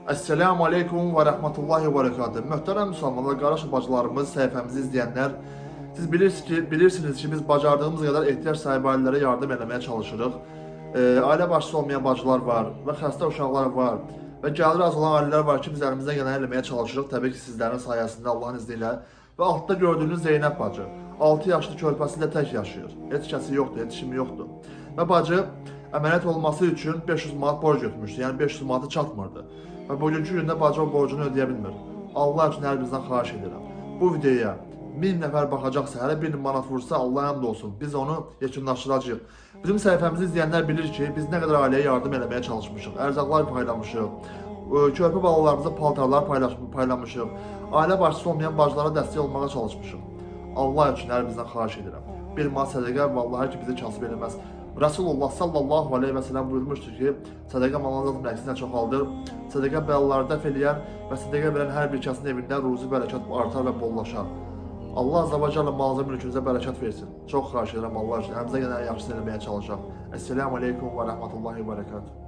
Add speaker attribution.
Speaker 1: Esselamu aleykum və rəhmətullahi və bərəkatüh. Möhtərəm müsəlmanlar, qardaş bacılarımız, səhifəmizi izləyənlər, siz bilirsiniz ki, biz bacardığımız qədər ehtiyac sahibi ailələrə yardım eləməyə çalışırıq. Ailə başçısı olmayan bacılar var və xəstə uşaqlar var və gəliri az olan ailələr var ki, biz əlimizdən gələni eləməyə çalışırıq. Təbii ki, sizlərin sayəsində, Allahın izni ilə. Və altda gördüyünüz Zeynəb bacı 6 yaşlı körpəsi ilə tək yaşayır. Heç kəsi yoxdur, heç kimi yoxdur. Və bacı əməliyyat olması üçün 500 manat borc götürmüşdü. Yəni 500 manatı çatmırdı. Və bugünkü gündə bacı o borcunu ödəyə bilmir. Allah üçün hər birinizdən xahiş edirəm. Bu videoya 1000 nəfər baxacaqsa, hələ 1 manat vursa, Allah'a həmd olsun. Biz onu yekunlaşdıracağıq. Bizim səhifəmizi izləyənlər bilir ki, biz nə qədər ailəyə yardım eləməyə çalışmışıq. Ərzaqlar paylamışıq. Körpə balalarımıza paltarlar paylamışıq. Ailə başçısı olmayan bacılara dəstək olmağa çalışmışıq. Allah üçün hər birinizdən xahiş edirəm. Bir manat sədəqə vallahi ki bizi kasıb eləməz. Rasulullah sallallahu aleyhi və səlləm buyurmuşdur ki, sədəqə malını zatın əksinə çoxaldır. Sədəqə bəlaları dəf eləyər və sədəqə verən hər bir kəsin evində ruzi bərəkət artar və bollaşar. Allah azza və cəllə malınıza, mülkünüzə bərəkət versin. Çox xahiş edirəm Allah üçün. Əlimizə gələn yaxşısını eləməyə çalışaq. Esselamu aleykum və rəhmətullahi və bərəkatuhu.